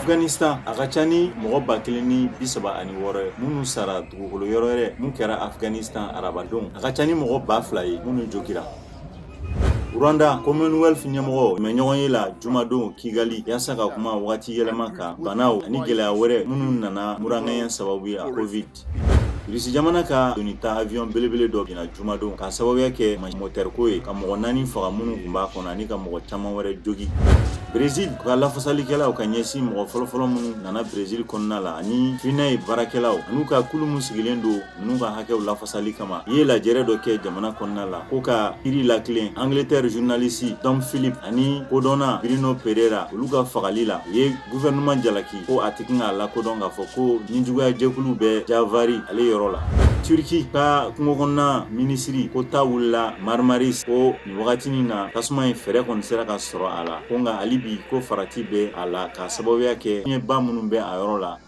Afghanistan, a ka ca ni mɔgɔ 1036 ye minnu sara dugukolo yɔrɔ yɛrɛ mun kɛra Afghanistan arabadon. A ka ca ni mɔgɔ 2000 ye minnu jogira. Rwanda, Commonwealth ɲɛmɔgɔ mɛ ɲɔgɔn ye la jumadon Kigali yaasa ka kuma wagati yɛlɛma kan, banaw ani gɛlɛya wɛrɛ minnu nana muraŋɛɲɛ sababu ye, Covid. Irisi jamana ka donita avion belebele dɔ binna jumadon k'a sababuya kɛ motɛriko ye, ka mɔgɔ 4 faga minnu tun b'a kɔnɔ ani ka mɔgɔ caman wɛrɛ jogi. Brésil ka lafasalikɛlaw ka ɲɛsin mɔgɔ fɔlɔfɔlɔ minnu nana Brésil kɔnɔna la ani FUNAI baarakɛlaw an'u ka kulu min sigilen don ninnu ka hakɛw lafasali kama, ye lajɛrɛ dɔ kɛ jamana kɔnɔna la ko ka kiri latilen Angleterre journaliste Dom Phillips ani kodɔnna Bruno Pereira, olu ka fagali la. U ye gouvernement jalaki ko a tɛ k'a lakodɔn k'a fɔ ko nijuguya jɛkulu bɛ Javari ale yɔrɔ la. Turki ka kungo kɔnɔna minisiri ko ta wulila Marmaris, ko nin wagati na tasuma in fɛɛrɛ kɔni sera ka sɔrɔ a la, ko nka hali bi ko farati bɛ a la k'a sababuya kɛ fiɲɛba minnu bɛ a yɔrɔ la.